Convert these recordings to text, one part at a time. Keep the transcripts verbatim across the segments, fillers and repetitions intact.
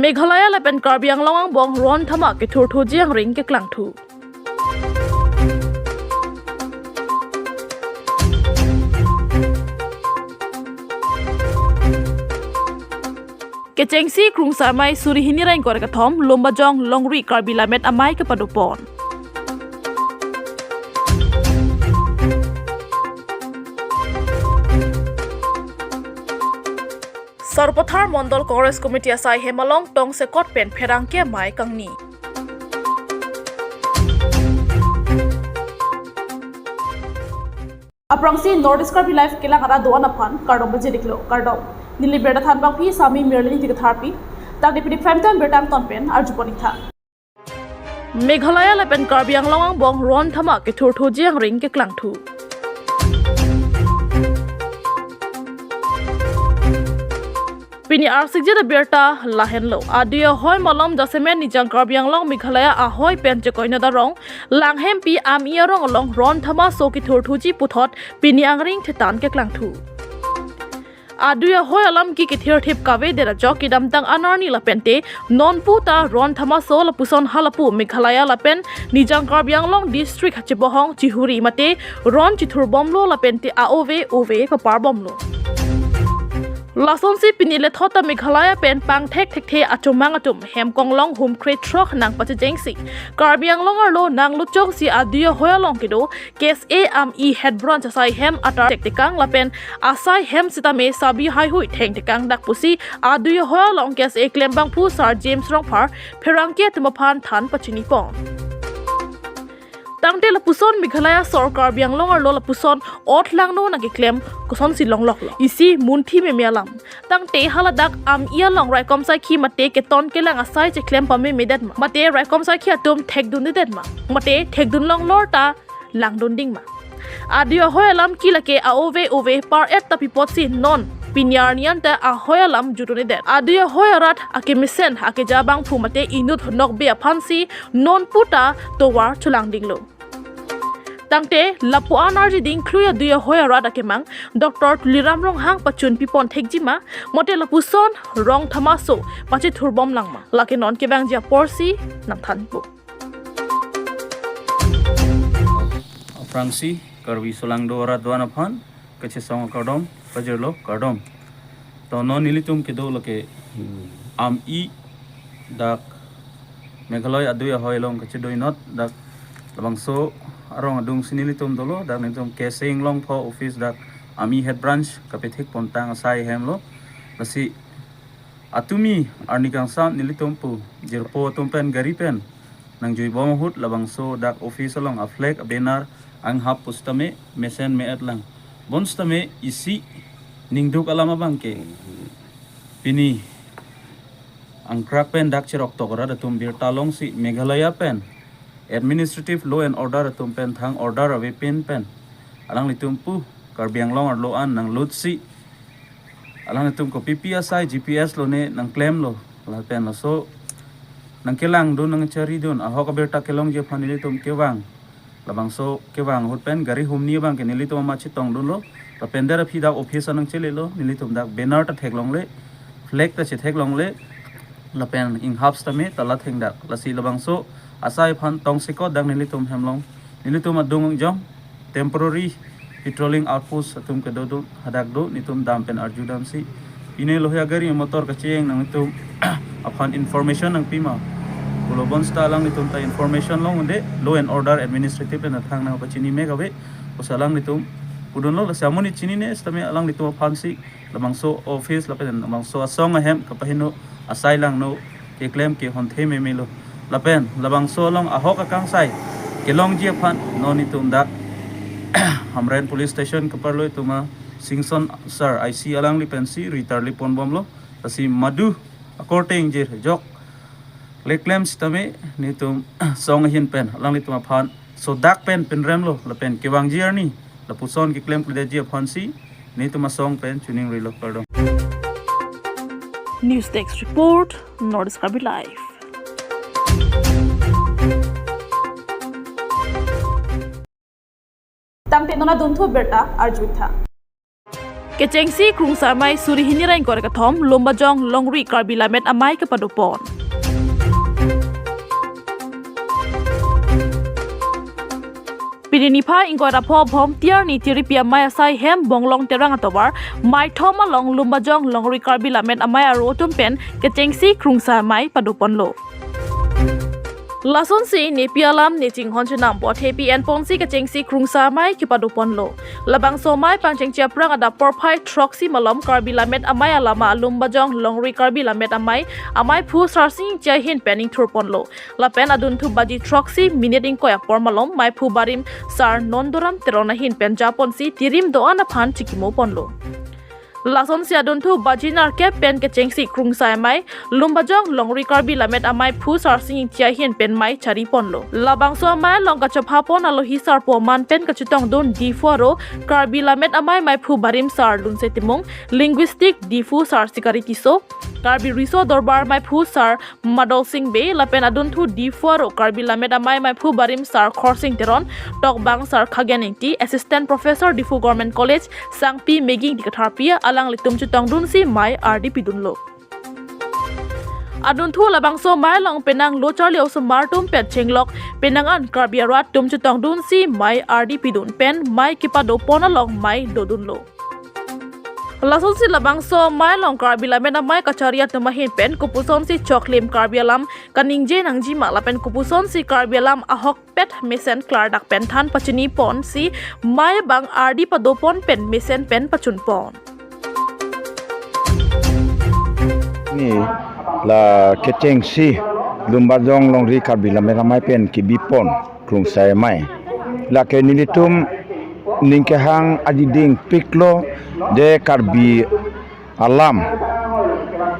Meghalaya lapen Karbi Anglong angbong ron thama kethurthuji angring keklangthu. Kechengsi Krungsar Amei suri hini ra ingkoi ra kethom, Lumbajong Longri Karbi Lammet Amei kepadopon. Sarupathar Mondol Congress Committee asai hem along tongsekot pen pherangke amei kangni. Aphrangsi North East Karbi Live kelang arat do-an aphan kardom pajir-iklo, kardom. Neli birta thanbangpi Sami Mirlin Tikatharpi. Tangte pini prime time birta angton pen arjupon-iktha. Meghalaya lapen Karbi Anglong angbong ron thama kethurthuji angring keklangthu. Pini arsikjir abirta lahenlo. Adui ahoi malom jasemet Nijang Karbi Anglong Meghalaya ahoi pen Jekoinot arong Langhempi Ami arong along ron thama so kethurthuji puthot pini angring thetan keklangthu. Adui ahoi alam ke kethirthip kavedet ajok kedamtang anarni lapente nonpu ta ron thama so lapuson halapu Meghalaya lapen Nijang Karbi Anglong district hachibohong chihuri mate ron chithurbomlo lapente a-ove ove paparbomlo. Lasonsi pini lethot ta Meghalaya pen pangthek thekthe achomang atum hem konglong humkre throk nangpachejengsi Karbi Anglong arlo nangluchongsi adui ahoi along kedo K S A Ami Head Branch asai hem atar thektekang lapen asai hem sitame sabi haihui thengtekang dak pusi adui ahoi along K S A klembangphu Sar James Rongphar pherangke atum aphan than pachinipon. Tangte lapuson Meghalaya sorkar Karbi Anglong arlo lapuson ot langno nangkeklem kosonsi longloklo. Isi munthi meme alam. Tangte haladak Ami along raikom saikhi mate keton kelang asai cheklem pamemedet ma. Mate raikom saikhi atum thekdundedet ma. Mate thekdun longlor ta langdunding ma. Adui ahoi alam ke lake a-ove ove par-et ta pi apotsi non pini arni anta ahoi alam jutdundedet. Adui ahoi arat akemesen akeja abangphu mate inut nokbe aphansi nonpu ta tovar cholangdinglo. Tangte lapu-an arjiding klui adui ahoi arat akemang Doctor Tuliram Ronghang pachunpipon thekji ma, mate lapuson rong thamaso pachithurbom lang ma, lake non kevangji aporsi nangthanpo. Aphrangsi Karbi solangdo arat do-an aphan kachesong akardom pajirlo, kardom. To non nelitum kedo lake Ami dak Meghalaya adui ahoi along kachedoinot dak labangso arong adungsi nelitum dolo, dak nelitum K S A Inglongpho office dak Ami Head Branch kapethekpontang asai hemlo. Lasi atumi arni kangsam nelitum pu jirpo atum pen gari pen nangjuibom ahut labangso dak office along a-flag a-banner anghap pusitame mesen me-et lang. Bonsitame isi ningduk alam abangke pini angkrak pen dak cheroktok arat atum birta longsi Meghalaya pen administrative law and order atum pen thang order avepin pen alanglitum pu Karbi Anglong arlo an nanglutsi alanglitum kopipi asai G P S lone nangklemlo lapen laso nangkelangdun nangcharidun ahok abirta kelongji aphan nelitum kevang. Labangso kevang ahut pen gari humni abangke nelitum amat chetongdunlo. Lapen der aphi dak office anang chelelo, nelitum dak banner ta theklongle, flag ta chetheklongle, lapen inghap sitame ta la thengdak. Lasi labangso asai aphan tongsekot dak nelitum hem along, nelitum adung jong temporary patrolling outpost atum kedo do, hadak do, nelitum dam pen arjudamsi pine lohe agari motor kacheng nangtum aphan information nangpima pulo, bonsita alanglitum ta information longle, law and order administrative pen athang nangpachini me kave pusi alanglitum pudunlo. Lasi amonit chinine sitame alanglitum aphansi labangso office lapen labangso asong ahem kapaheno asai langno keklem ke honthe memelo. Lapen labangso along ahok akangsai kelongji aphan non itum dak Hamren Police Station keparlo itum a Singson Sir I C alangli pensi ritarli ponbomlo. Lasi madu akorte ingjir jok leklem sitame nelitum song ahin pen alanglitum aphan sodak pen pinremlo lapen kevangji arni lapuson keklemkledetji aphansi nelitum asong pen chuning rilo, kardom. News Desk Report, North Karbi Live. Tangte non adunthu abirta arju-iktha. Kechengsi Krungsai Amei suri hini ra ingkoi ra kethom Lumbajong Longri Karbi Lammet Amei kepadopon. Pini niphai ingkoi ra pho Bhomti arni Tiripi Amei asai hem Bonglong Terang atovar Maithom along Lumbajong Longri Karbi Lammet Amei aro atum pen kechengsi Krungsai Amei padoponlo. Lasonsi nepi alam ne chinghon chenam apot hepi enponsi kechengsi Krungsai Amei kepadoponlo. Labangso amei pangchengche aphrang adap porphai throksi malom Karbi Lammet Amei alama Lumbajong Longri Karbi Lammet Amei ameiphu Sarsing Ingti ahin pen ingthurponlo. Lapen adunthu baji throksi minute ingkoi apor malom meiphu barim Sar Nondoram Teron ahin pen japonsi tirim do-an aphan chikimoponlo. Lasonsi adunthu baji nerkep pen kechengsi Krungsai Amei Lumbajong Longri Karbi Lammet ameiphu Sarsing Ingti ahin pen mei chariponlo. Labangso amei along kachophapon alohi sarpo aman pen kachetongdun Diphu aro Karbi Lammet Amei meiphu barim Sar Lunse Timung, linguistic Diphu Sar Sikari Tisso, Karbi Riso Dorbar meiphu Sar Madol Sing Bey lapen adunthu Diphu aro Karbi Lammet Amei meiphu barim Sar Khorsing Teron, tokbang Sar Khagen Ingti, Assistant Professor Diphu Government College, Sangpi Meging Dikatharpi, alanglitum chetongdunsi mei ardi pidunlo. Adunthu labangso amei along penang lo charli osomar atum pen chenglok penang an Karbi arat atum chetongdunsi mei ardi pidun pen mei kepadopon along mei dodunlo. Lasonsi labangso amei along Karbi Lammet Amei kachari atum ahin pen kopusonsi choklim Karbi alam kaningje nangjima lapen kopusonsi Karbi alam ahokpet mesen klardak pen than pachiniponsi mei abang ardi padopon pen mesen pen pachunpon. Ni la kechengsi Lumbajong Longri Karbi Lammet Amei pen kebipon Krungsai Amei. Lake nelitum ning kehang aji dingpiklo de Karbi alam.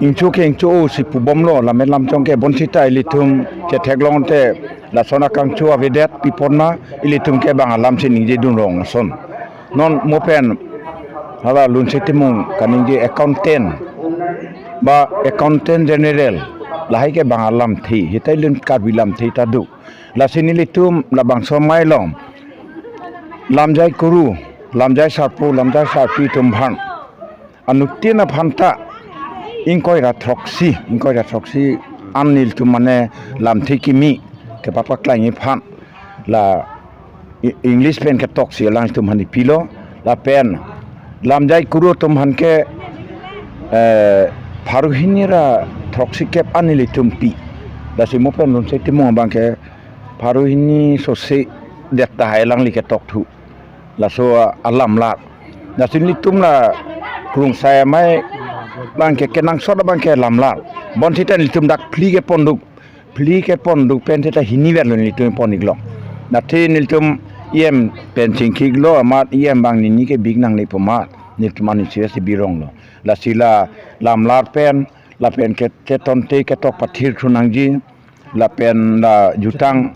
Ingchu ke ingchu-o si pubomlo, lammet lamchong ke bonsita ilitum chetheklong te lason akangchu avedet pipon ma ilitum ke bang alam si ningje dunrong ason. Non mo pen hala Lunse Timung kaningje accountant ba accountant general lahai ke bang alamthe, hitai lun Karbi lamthe ta do. Lasi nelitum labangso amei along lamjai kuru, lamjai sarpo, lamjai sarpi atum aphan anuttin aphan ta ingkoi ra throksi, ingkoi ra throksi an nelitum mane lamthe kimi kepapaklangji aphan la E-, English pen ketoksi alangtum aphan pilo, lapen lamjai kuru atum aphan ke, eh, pharo hini ra throksi kep an nelitum pi. Lasi mo pen Lunse Timung abang ke pharo hini sose det tahai alangli ketokthu. Laso alamlar. Lasi nelitum la Krungsai Amei abang ke kenangsot abang ke lamlar. Bonsita nelitum dak phli keponduk. Phli keponduk pen seta hini verlo nelitum pon-iklong. Nathe nelitum E M pen chingkiklo amat E M abang nini ke bik nangne pu amat nelitum ani si si bironglo. Lasi la lamlar pen, lapen ke, ketonte ketok pathirthu nangji, lapen la jutang,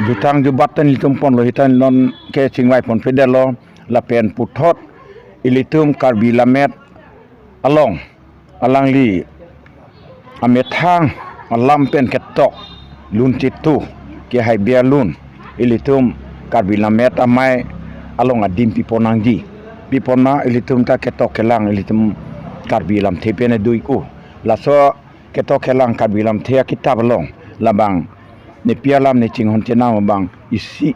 jutang jubat ta nelitum ponlo, hitan non ke chingvai ponpedetlo, lapen puthot ilitum Karbi Lammet along alangli amethang alam pen ketok lun chitu ke hai bia lun ilitum Karbi Lammet Amei along adim pipon nangji. Pipon ma ilitum ta ketok kelang ilitum Karbi lamthe pen dui ku. Laso ketok kelang Karbi lamthe akitap along labang nepi alam ne chinghon chenam abang isi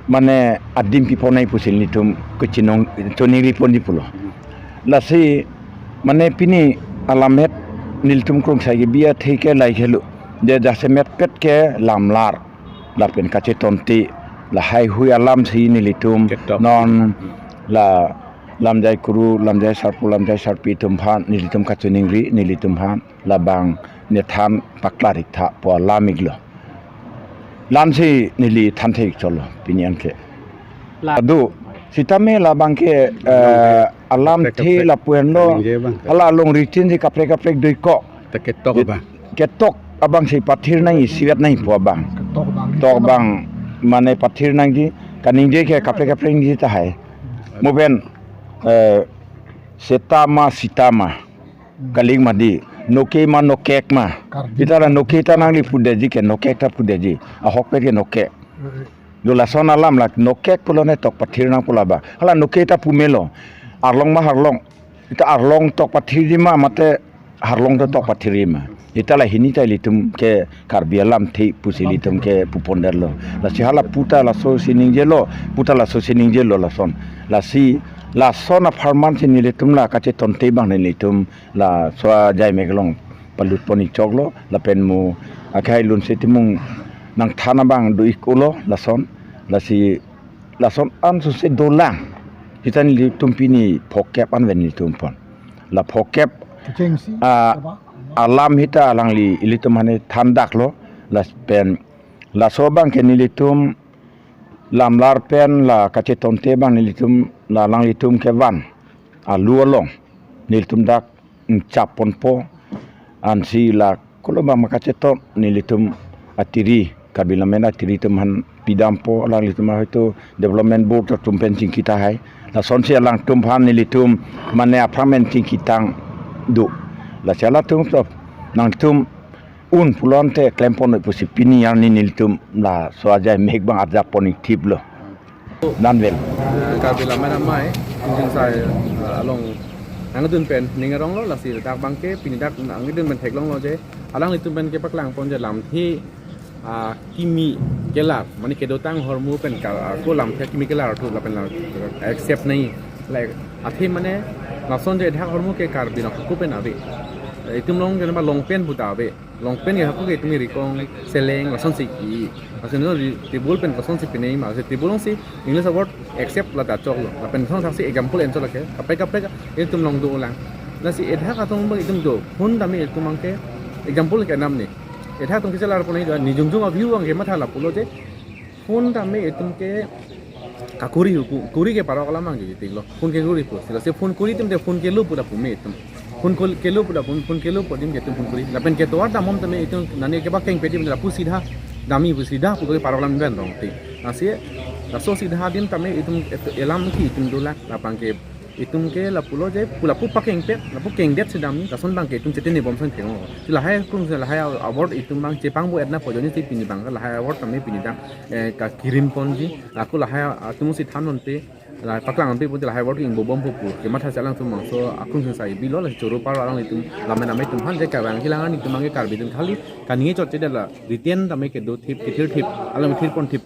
mane adim piponai pusi nelitum kechinong choningri ponji pulo. Lasi mane pini alammet nelitum Krungsai kebi athe ke lahai helo. Je jasemet pet ke lamlar. Lapen kachetonte lahai hui alam si nelitum ketok. Non la lamjai kuru, lamjai sarpo, lamjai sarpi atum aphan nelitum kachoningri, nelitum aphan labang nethan paklar-iktha pu alam-iklo. Lamsi neli thanthe-ik cholo pini anke. La- Adu, sitame labang ke, eh, alamthe kaprek, kaprek lapu-anlo, kaningje abang ke. Hala alongri tin si kaprek kaprek doikok. Ta ketok abang. Ketok abang si pathir nang isivet nang pu abang. Ketok abang. Tok abang mane pathir nangji, kaningje ke kaprek kaprek nangji tahai. Mo pen, eh, seta ma sita ma. Kali ma di, noke ma nokek ma. Karbi. Ita la noke ta nangli pudetji ke nokek ta pudetji. Ahokpet ke nokek. Eh. Lo lason alam la nokek pulo ne tok pathir nang pu labang. Hala noke ta pumelo. arlong ma arlong, ita arlong tok pathiri ma mate arlong to tok pathiri ma. Ita la hini ta ilitum ke Karbi alamthe pusi ilitum ke pupon derlo. Lasi hala puta laso si ningjelo, puta laso si ningjelo lason. Lasi lason apharman si nelitum la kachetonte abang nelitum laso ajai mek along palutpon ik choklo, lapen mo akhai lun si timung nangthan abang do ik-olo lason. Lasi lason an suse dolang. Ita nelitum pini phokep an ven nelitum pon. La phokep Kechengsi, ah, apa? Alam hita alangli ilitum hane thandaklo. Lapen laso abang ke nelitum lamlar pen la kachetonte abang nelitum la alanglitum kevan alu along nelitum dak nchap ponpo. Ansi la kolo abang ma kacheton nelitum atiri, Karbi Lammet atiri atum aphan pidampo, alanglitum hoito development board atum pen chingki tahai. Lasonsi alangtum aphan nelitum mane aphrang pen chingkitang do. Lasi halatum to nangtum un pulote klempon noi pusi pini arni nelitum laso ajai mek abang arjap pon ik thiplo. Danvel. Eh, Karbi Lammet Amei, Ingjingsai, eh, along nangdun pen ning aronglo, lasi dak abang ke pini dak nangdun pen theklonglo je alanglitum pen kepaklang pon je lamthe, ah, kimi kelar, mane kedotang ahormu pen ka, ah, ko lamthe kimi kelar thu lapen la accept nai. Like, athe mane lason je dak ahormu ke Karbi nang ko pen ave. Eh, itum along ke nangba long pen puta ave. Long pen ke hako ke itum rikong, seleng, lasonsi ki. Lason no ri-, table pen lasonsi pinai ma, lasi table alongsi English award accept la ta choklo. Lapen thong thaksi example enchok lake. Kaprek kaprek itum along dolang. Lasi ethak atum abang itum do. Phone tame itum abang ke example ke nam ni. Ethak atum kechelar pon do. Ni jongjong a-view abang ke matha lapulo je. Phone tame itum ke kakuri huku, kuri ke parok alam abang ke tiklo. Phone ke kuri pu. Sila se phone kuri atum te phone kelo pu lapu me itum. Phone kol-, kelo pu lapu, phone kelo pu adim ke itum phone kuri. Lapen ketovar damnon tame itum nani kepakengpet adim lapu sidha dam-i pu sidha pu ke parok alam pen rong ti. Lasi laso sidha adim tame itum et-, elam ki itum dolang. Lapen ke itum ke lapulo je pu lapu pakengpet, lapu kengdet si dam-i, lason abang ke itum chetene bom sang thenglo. Si lahai kung si lahai award itum abang chepangbo-et nangpo, joni si pini abang lahai award tame pini dang, eh, kakirim ponji. Ako lahai atum si than non te, lahai paklang pe pute lahai award ingbo bom pupu. Kematha si alangtum bangso akung sing sai bilo, la choro paro alanglitum, Lammet Amei atum aphan je kevang kelang arni itum abang ke Karbi atum khali kaningje chotche det la written tame kedo thip, kethir thip, alam thir pon thip.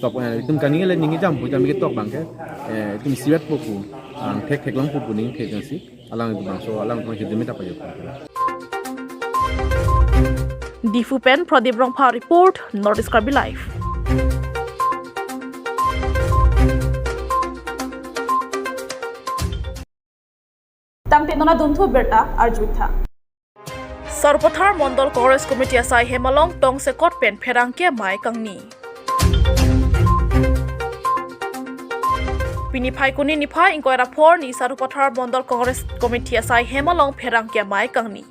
Tok, eh, itum kaningje le ningje jam pu jam ketok abang ke, eh, itum isivet po pu, angthek theklongpo pu ning thek si. Alangtum bangso, alangtum hirjume ta pajok. Diphu pen Pradip Rongphar report, North East Karbi Live. Tangte non adunthu birta arjutha. Sarupathar Mondol Congress Committee asai hem along tongsekot pen pherangke amei kangni. Pini Phaikuni niphai ingkoi ra pho arni Sarupathar Mondol Congress Committee asai hem along pherangke amei kangni.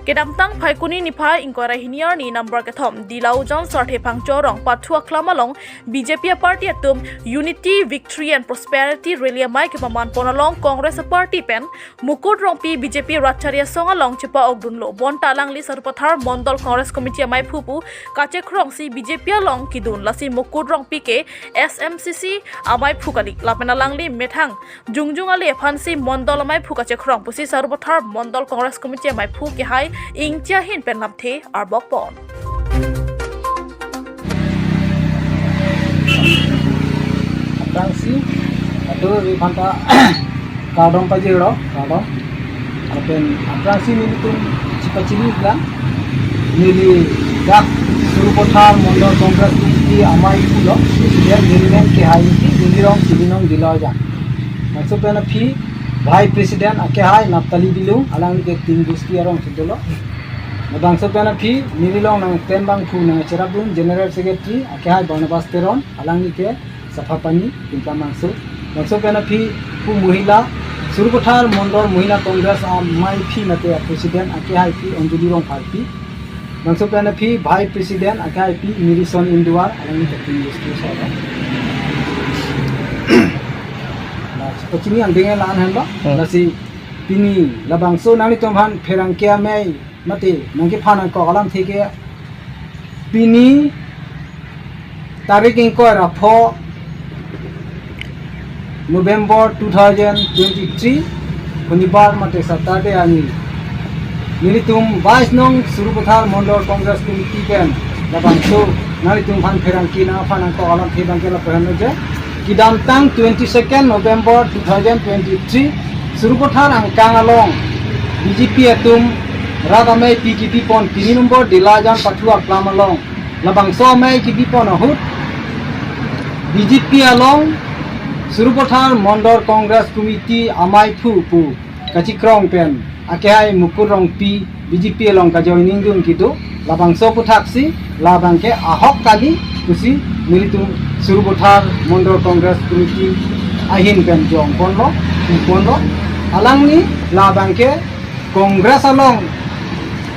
Kedamtang Phaikuni niphai ingkoi ra hini arni number kethom Dilaujan Sarthe Phangcho arong pathu aklam along B J P aparty atum Unity, Victory and Prosperity Rally amei kepaman pon along Congress aparty pen Mukut Rongpi B J P Ratchari asong along chepa-okdunlo. Bonta alangli Sarupathar Mondol Congress Committee ameiphu pu kachekrongsi B J P along kedun, lasi Mukut Rongpi ke S M C C ameiphu kali. Lapen alangli methang jongjong ale aphansi Mondol ameiphu kachekrong pusi Sarupathar Mondol Congress Committee ameiphu kehai Ingchi ahin pen lamthe arbok pon. Aphrangsi, atur ri phanta kardom pajirlo, kardom. Lapen aphrangsi nelitum chipachini lang, neli dak Sarupathar Mondol Congress Committee ameiphu lo, neli men kehai Ingchi, neli rong si binong Dilaujan. Laso pen aphi Vice President akehai Naphtali Bilung, alangli ke Tin Busti arong si dolo. Labangso pen aphi neli along nangtem bangphu nangcherapdun General Secretary akehai Barnabas Teron, alangli ke Saphapani, Timplamangso. Labangso pen aphi pu mohila, Sarupathar Mondol Mohila Congress ameiphi mate a-President akehai phi Anjali Rongpharpi. Labangso pen aphi Vice President akehai phi Mirison Induar, alangli ke Tin Busti solo. Lasi pachini angdeng la-an henlo. Hmm. Lasi pini labangso nanglitum aphan pherangke amei mate nangkephan nangkok alamthe ke pini tarik ingkoi ra pho November two thousand twenty-three, Shonibar mate Saturday arni, nelitum bais nong Sarupathar Mondol Congress Committee pen labangso nanglitum aphan pherangke nangphan nangkok alamthe abangke lapu henlo je, kedamtang twenty-second November two thousand twenty-three, Sarupathar angkang along B J P atum rat amei pi kipipon, pini number Dilajan Pathu aklam along labangso amei kipipon ahut, B J P along Sarupathar Mondol Congress Committee amaiphu pu kachikrong pen akehai Mukut Rongpi B J P along kajoining dun kedo, labangso aphuthaksi labangke ahok kali pusi nelitum Sarupathar Mondol Congress Committee ahin pen jongponlo, iponlo. Alangli labangke Congress along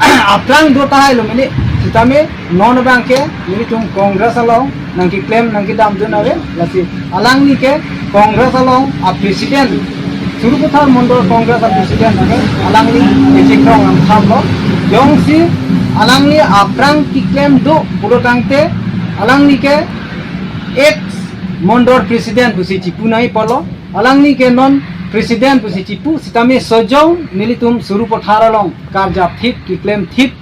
aphrang do tahai lo mene, sitame non abangke nelitum Congress along nangkeklem nangkedam dun ave, lasi alangli ke Congress along a president, Sarupathar Mondol Congress a president ave, alangli kechikrong nangthanlo. Jongsi alangli aphrang keklem do pulo tangte, alangli ke ex Mondol president pusi chipu nangji pulo. Alangli ke non president pusi chipu, sitame sojong nelitum Sarupathar along karjap thip, keklem thip,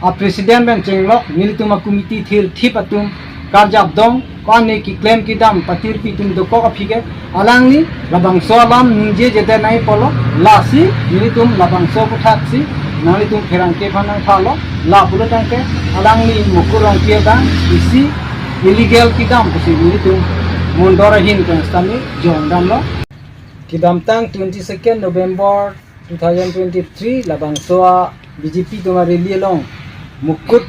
a president pen chenglok, nelitum a committee thirthip atum karjap dong, ko-an ne keklem kedam patirpi atum dokok aphi ke alangli labangso alam ningjejedet nangji pulo. Lasi nelitum labangso aphuthaksi nanglitum pherangke aphan nangthanlo, lapulo tangte alangli Mukut Rongpi abang isi illegal kedam pusi nelitum Mondol ahin pen sitame jongdamlo. Kedamtang twenty-second November two thousand twenty-three labangso a B J P atum a rally along Mukut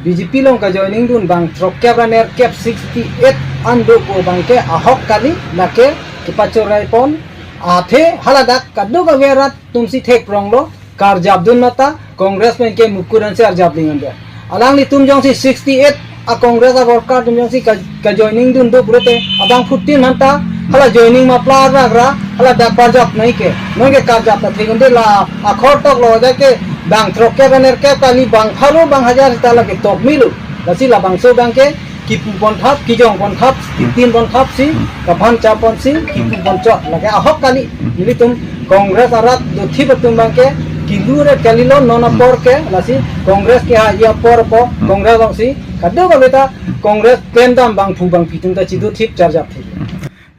B J P along kajoining dun bang throkkep ra nerkep, sixty-eight an do pu abangke ahok kali, lake kepachorai pon, athe haladak kadokave rat atumsi thekpronglo, karjap dun mata Congress pen ke Mukut ansi arjap ding ande. Alanglitum jongsi sixty-eight a Congress a worker atum jongsi ka, kajoining dun do pulote, abangphutin manta hala joining mapla ragra, haladak karjap nangji ke. Non ke karjap ta thik ande, la akhor toklo, jake bang throkkep ra nerkep kali, bang pharo bang hajar sita lake tok milo. Lasi labangso abangke kipu ponthap, kijong ponthap, kitin ponthapsi, kaphan chap ponsi, kipu ponchot, lake ahok kali. Nelitum Congress arat dothip atum abangke kilu ret kalilo non apor ke, lasi Congress kehaji apor po, Congress alongsi kadokave ta Congress klem dam bangphu bangphi atum ta chido thip, charjap thip.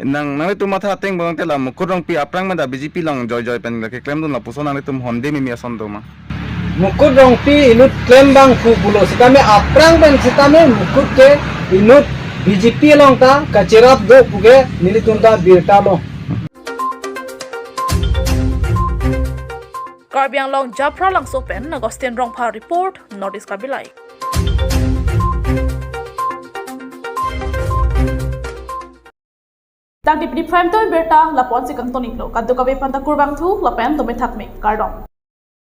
Nang, nanglitum matha ateng abangte la Mukut Rongpi aphrang meda B J P along joijoi pen keklem dun lapuson nanglitum honde mimi ason do ma? Mukut Rongpi inut klem bangphu pulo sitame aphrang pen sitame Mukut ke inut B J P along ta kacherap do pu ke nelitum ta birta lo. Karbi Anglong Japralangso pen Augustine Rongphar report, North East Karbi Live. Tangte pini prime time birta lapu-ansi kangton-iklo, kadokave aphanta kurvangthu lapen tumi thakme, kardom.